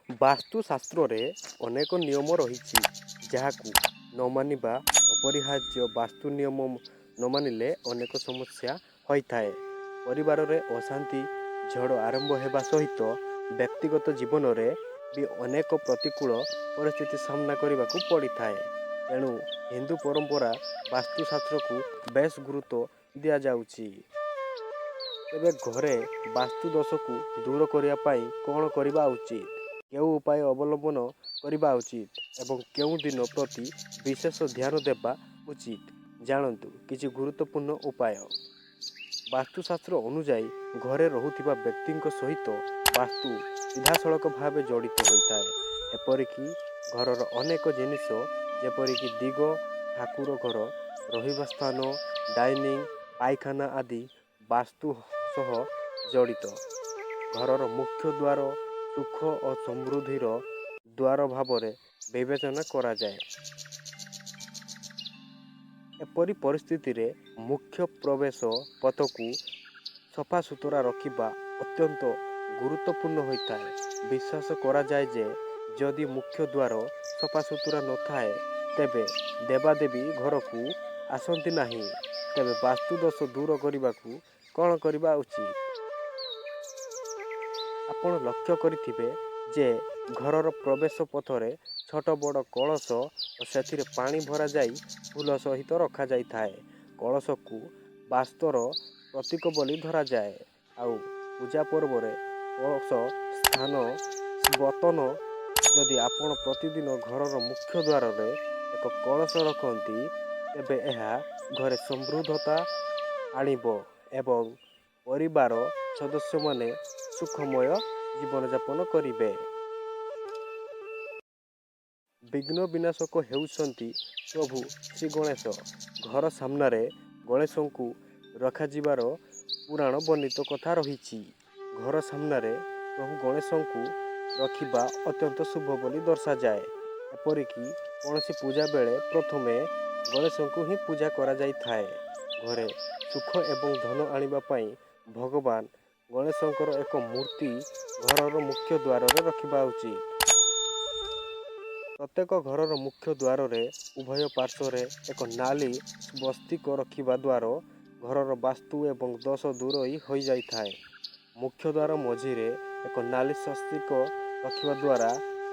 ବାସ୍ତୁଶାସ୍ତ୍ରରେ ଅନେକ ନିୟମ ରହିଛି, ଯାହାକୁ ନ ମାନିବା ଅପରିହାର୍ଯ୍ୟ। ବାସ୍ତୁ ନିୟମ ନ ମାନିଲେ ଅନେକ ସମସ୍ୟା ହୋଇଥାଏ। ପରିବାରରେ ଅଶାନ୍ତି ଝଡ଼ ଆରମ୍ଭ ହେବା ସହିତ ବ୍ୟକ୍ତିଗତ ଜୀବନରେ ବି ଅନେକ ପ୍ରତିକୂଳ ପରିସ୍ଥିତି ସାମ୍ନା କରିବାକୁ ପଡ଼ିଥାଏ। ତେଣୁ ହିନ୍ଦୁ ପରମ୍ପରା ବାସ୍ତୁଶାସ୍ତ୍ରକୁ ବେଶ୍ ଗୁରୁତ୍ୱ ଦିଆଯାଉଛି। ତେବେ ଘରେ ବାସ୍ତୁ ଦୋଷକୁ ଦୂର କରିବା ପାଇଁ କ'ଣ କରିବା ଉଚିତ, କେଉଁ ଉପାୟ ଅବଲମ୍ବନ କରିବା ଉଚିତ ଏବଂ କେଉଁ ଦିନ ପ୍ରତି ବିଶେଷ ଧ୍ୟାନ ଦେବା ଉଚିତ, ଜାଣନ୍ତୁ କିଛି ଗୁରୁତ୍ୱପୂର୍ଣ୍ଣ ଉପାୟ। ବାସ୍ତୁଶାସ୍ତ୍ର ଅନୁଯାୟୀ ଘରେ ରହୁଥିବା ବ୍ୟକ୍ତିଙ୍କ ସହିତ ବାସ୍ତୁ ସିଧାସଳଖ ଭାବେ ଜଡ଼ିତ ହୋଇଥାଏ। ଏପରିକି ଘରର ଅନେକ ଜିନିଷ, ଯେପରିକି ଦିଗ, ଠାକୁର ଘର, ରହିବା ସ୍ଥାନ, ଡାଇନିଂ, ପାଇଖାନା ଆଦି ବାସ୍ତୁ ସହ ଜଡ଼ିତ। ଘରର ମୁଖ୍ୟ ଦ୍ୱାର ସୁଖ ଓ ସମୃଦ୍ଧିର ଦ୍ୱାର ଭାବରେ ବିବେଚନା କରାଯାଏ। ଏପରି ପରିସ୍ଥିତିରେ ମୁଖ୍ୟ ପ୍ରବେଶ ପଥକୁ ସଫାସୁତୁରା ରଖିବା ଅତ୍ୟନ୍ତ ଗୁରୁତ୍ୱପୂର୍ଣ୍ଣ ହୋଇଥାଏ। ବିଶ୍ୱାସ କରାଯାଏ ଯେ ଯଦି ମୁଖ୍ୟ ଦ୍ୱାର ସଫାସୁତୁରା ନଥାଏ, ତେବେ ଦେବାଦେବୀ ଘରକୁ ଆସନ୍ତି ନାହିଁ। ତେବେ ବାସ୍ତୁ ଦୋଷ ଦୂର କରିବାକୁ କ'ଣ କରିବା ଉଚିତ? ଆପଣ ଲକ୍ଷ୍ୟ କରିଥିବେ ଯେ ଘରର ପ୍ରବେଶ ପଥରେ ଛୋଟ ବଡ଼ କଳସ ଓ ସେଥିରେ ପାଣି ଭରାଯାଇ ଫୁଲ ସହିତ ରଖାଯାଇଥାଏ। କଳସକୁ ବାସ୍ତୁର ପ୍ରତୀକ ବୋଲି ଧରାଯାଏ। ଆଉ ପୂଜା ପର୍ବରେ କଳସ ସ୍ଥାନ ସ୍ୱତନ୍ତ୍ର। ଯଦି ଆପଣ ପ୍ରତିଦିନ ଘରର ମୁଖ୍ୟ ଦ୍ୱାରରେ ଏକ କଳସ ରଖନ୍ତି, ତେବେ ଏହା ଘରେ ସମୃଦ୍ଧତା ଆଣିବ ଏବଂ ପରିବାର ସଦସ୍ୟମାନେ ସୁଖମୟ ଜୀବନଯାପନ କରିବେ। ବିଘ୍ନ ବିନାଶକ ହେଉଛନ୍ତି ପ୍ରଭୁ ଶ୍ରୀ ଗଣେଶ। ଘର ସାମ୍ନାରେ ଗଣେଶଙ୍କୁ ରଖାଯିବାର ପୁରାଣ ବର୍ଣ୍ଣିତ କଥା ରହିଛି। ଘର ସାମ୍ନାରେ ପ୍ରଭୁ ଗଣେଶଙ୍କୁ ରଖିବା ଅତ୍ୟନ୍ତ ଶୁଭ ବୋଲି ଦର୍ଶାଯାଏ। ଏପରିକି କୌଣସି ପୂଜା ବେଳେ ପ୍ରଥମେ ଗଣେଶଙ୍କୁ ହିଁ ପୂଜା କରାଯାଇଥାଏ। ଘରେ ସୁଖ ଏବଂ ଧନ ଆଣିବା ପାଇଁ ଭଗବାନ ଗଣେଶଙ୍କର ଏକ ମୂର୍ତ୍ତି ଘରର ମୁଖ୍ୟ ଦ୍ୱାରରେ ରଖିବା ଉଚିତ। ପ୍ରତ୍ୟେକ ଘରର ମୁଖ୍ୟ ଦ୍ୱାରରେ ଉଭୟ ପାର୍ଶ୍ୱରେ ଏକ ନାଲି ସ୍ୱସ୍ତିକ ରଖିବା ଦ୍ୱାରା ଘରର ବାସ୍ତୁ ଏବଂ ଦୋଷ ଦୂର ହୋଇଯାଇଥାଏ। ମୁଖ୍ୟ ଦ୍ୱାର ମଝିରେ ଏକ ନାଲି ସ୍ୱସ୍ତିକ ରଖିବା ଦ୍ୱାରା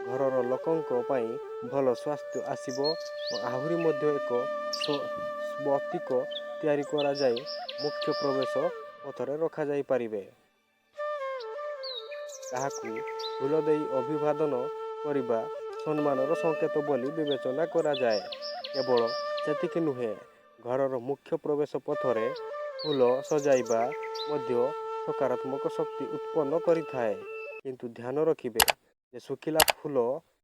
ଘରର ଲୋକଙ୍କ ପାଇଁ ଭଲ ସ୍ୱାସ୍ଥ୍ୟ ଆସିବ ଓ ଆହୁରି ମଧ୍ୟ ଏକ ସ୍ୱସ୍ତିକ ତିଆରି କରାଯାଇ ମୁଖ୍ୟ ପ୍ରବେଶ ପଥରେ ରଖାଯାଇପାରିବେ। କାହାକୁ ଫୁଲ ଦେଇ ଅଭିବାଦନ କରିବା ସମ୍ମାନର ସଂକେତ ବୋଲି ବିବେଚନା କରାଯାଏ। କେବଳ ସେତିକି ନୁହେଁ, ଘରର ମୁଖ୍ୟ ପ୍ରବେଶ ପଥରେ ଫୁଲ ସଜାଇବା ମଧ୍ୟ ସକାରାତ୍ମକ ଶକ୍ତି ଉତ୍ପନ୍ନ କରିଥାଏ। କିନ୍ତୁ ଧ୍ୟାନ ରଖିବେ ଯେ ଶୁଖିଲା ଫୁଲ